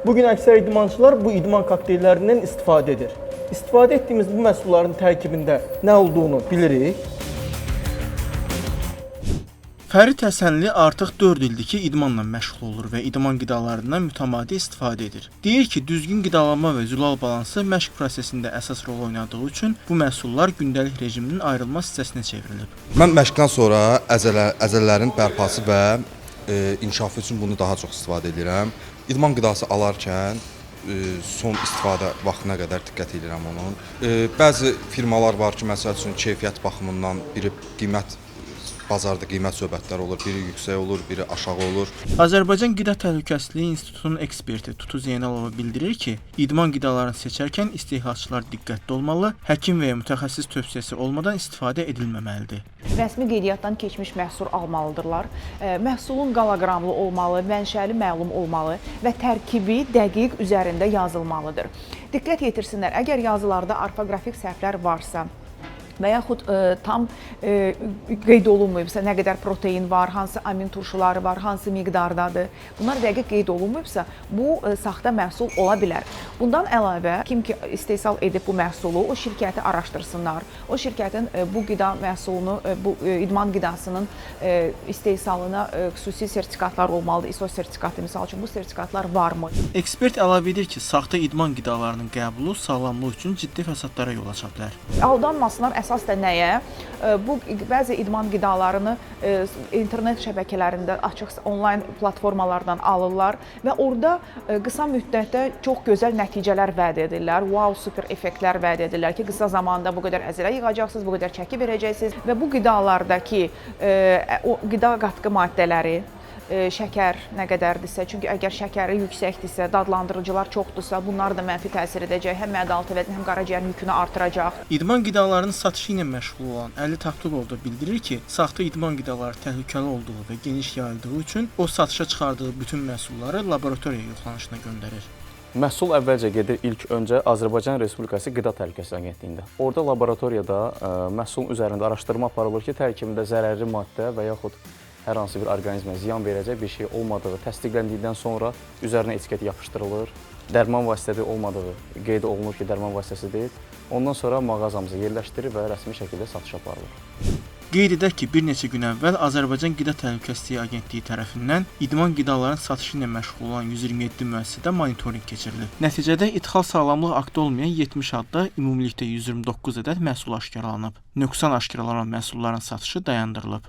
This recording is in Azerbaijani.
Bu gün əksər idmançılar bu idman kokteyllərindən istifadə edir. İstifadə etdiyimiz bu məhsulların tərkibində nə olduğunu bilirik. Fərid Həsənli artıq 4 ildir ki, idmanla məşğul olur və idman qidalarından mütəmadi istifadə edir. Deyir ki, düzgün qidalanma və zülal balansı məşq prosesində əsas rol oynadığı üçün bu məhsullar gündəlik rejiminin ayrılmaz hissəsinə çevrilib. Mən məşqdən sonra əzələlərin bərpası və inkişafı üçün bunu daha çox istifadə edirəm. İdman qidası alarkən son istifadə vaxtına qədər diqqət edirəm onun. Bəzi firmalar var ki, məsəl üçün keyfiyyət baxımından biri qiymət bazarda qiymət söhbətləri olur, biri yüksək olur, biri aşağı olur. Azərbaycan Qida Təhlükəsizliyi İnstitutunun eksperti Tutu Zeynalova bildirir ki, idman qidalarını seçərkən istehlakçılar diqqətli olmalı, həkim və ya mütəxəssis tövsiyəsi olmadan istifadə edilməməlidir. Rəsmi qeydiyyatdan keçmiş məhsul almalıdırlar. Məhsulun qalaqramlı olmalı, mənşəli məlum olmalı və tərkibi dəqiq üzərində yazılmalıdır. Diqqət yetirsinlər, əgər yazılarda orfoqrafik səhvlər varsa və yaxud tam qeyd olunmayıbsa, nə qədər protein var, hansı amin turşuları var, hansı miqdardadır, bunlar dəqiq qeyd olunmayıbsa, bu saxta məhsul ola bilər. Bundan əlavə, kim ki istehsal edib bu məhsulu, o şirkəti araşdırsınlar. O şirkətin bu qida məhsulunu, bu idman qidasının istehsalına xüsusi sertifikatlar olmalıdır. ISO sertifikatı, misal üçün, bu sertifikatlar varmı? Ekspert əlavə edir ki, saxta idman qidalarının qəbulu sağlamlıq üçün ciddi fəsadlara yol aça bilər. Aldanmasınlar əsas da nəyə? Bu bəzi idman qidalarını internet şəbəkələrində açıq onlayn platformalardan alırlar və orada qısa müddətdə çox gözəl nəticələr vəd edirlər. Wow, super effektlər vəd edirlər ki, qısa zamanda bu qədər əzələ yığacaqsınız, bu qədər çəki verəcəksiniz və bu qidalardakı o qida qatqı maddələri, şəkər nə qədərdirsə, çünki əgər şəkəri yüksəkdirsə, dadlandırıcılar çoxdursa, bunlar da mənfi təsir edəcək, həm mədə altı vəziyyətini, həm qaraciyərin yükünü artıracaq. İdman qidalarının satışı ilə məşğul olan Əli Tapdıqov da bildirir ki, saxta idman qidaları təhlükəli olduğu və geniş yayıldığı üçün o satışa çıxardığı bütün məhsulları laboratoriya yoxlanışına göndərir. Məhsul əvvəlcə gedir ilk öncə Azərbaycan Respublikası Qida Təhlükəsizliyi Agentliyində. Orada laboratoriyada məhsulun üzərində araşdırma aparılır ki, tərkibində zərərli maddə və yaxud hər hansı bir orqanizmə ziyan verəcək bir şey olmadığı təsdiqləndikdən sonra üzərinə etiket yapışdırılır. Dərman vasitəsi olmadığı qeyd olunur ki, dərman vasitəsi deyil. Ondan sonra mağazamıza yerləşdirilir və rəsmi şəkildə satışa aparılır. Qeyd edək ki, bir neçə gün əvvəl Azərbaycan Qida Təhlükəsizliyi Agentliyi tərəfindən idman qidalarının satışı ilə məşğul olan 127 müəssisədə monitorinq keçirilib. Nəticədə idxal sağlamlıq aktı olmayan 70 adda ümumilikdə 129 ədəd məhsul aşkarlanıb. Nöqsan aşkarlanan məhsulların satışı dayandırılıb.